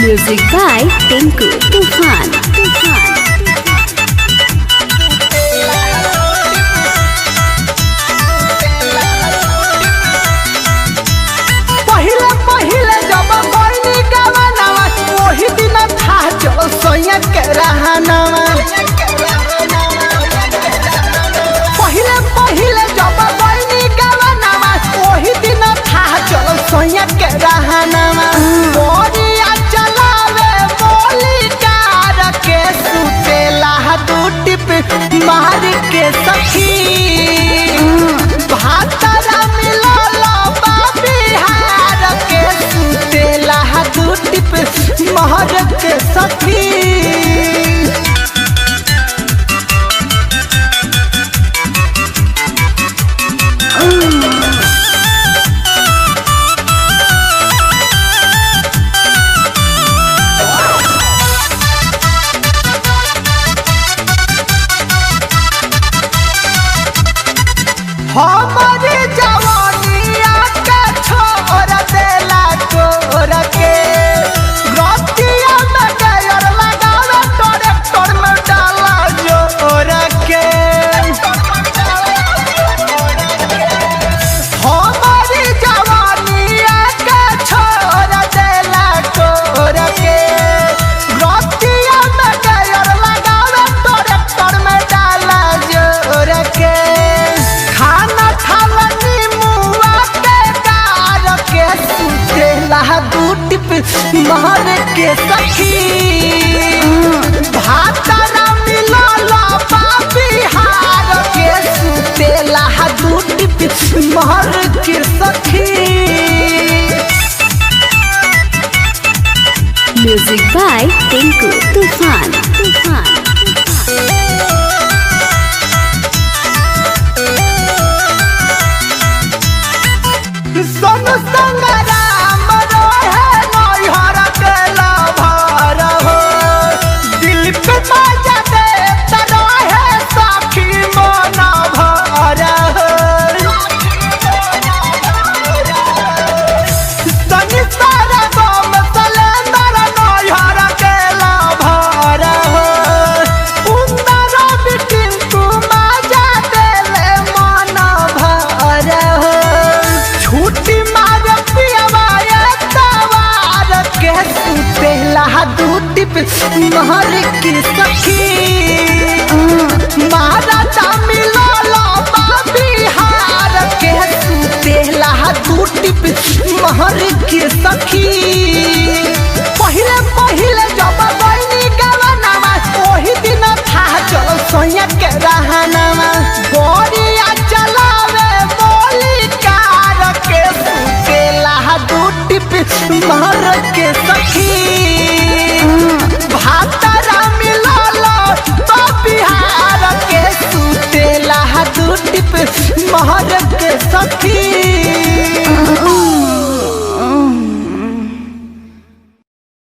Music by Tinku Tufan. Tufan. पहिले पहिले जब बहिनी गवनावा ओही दिन था चल सैया के रहनावा। पहिले पहिले जब बहिनी गवनावा ओही दिन था चल सैया के रहनावा। बोरिया चलावे बोली कार के सुतेला दू टिप मार के सखी। भातरा मिलल बा बिहार के सुतेला दू टिप मार के सखी। हमारी जवानिया के छोड़ देला तोर के। रतिया में गयर लगावे ट्रैक्टर में डाला जोर के। हमारी जवानिया के छोड़ देला तोर के। रतिया में गयर लगावे ट्रैक्टर में डाला जोर के। खाना खाला नीमुआ के गार के सुतेला दू टिप मार के सखी। भातरा मिलल बा बिहार के सुतेला दू टिप मार के सखी। Music by Tinku Tufan. Tufan. सोन संग राम रहे नैहर के लभर हो। दिल पे मजा देत रहे सखी मन भर हो। सनी सारा गम सलेंदर नैहर के लभर हो। उंदर बिटिन तू मजा देले मन भर हो। छुट्टी मार पियवा तवार के सुतेला दू टिप मार के सखी। मारा मिलल बा बिहार के सुतेला दू टिप मार के सखी। पहिले पहिले जब बहिनी गवनावा ओही दिन था चल सैया के रहनावा। गोरिया चलावे बोली कार के सुतेला दू टिप मार के सखी।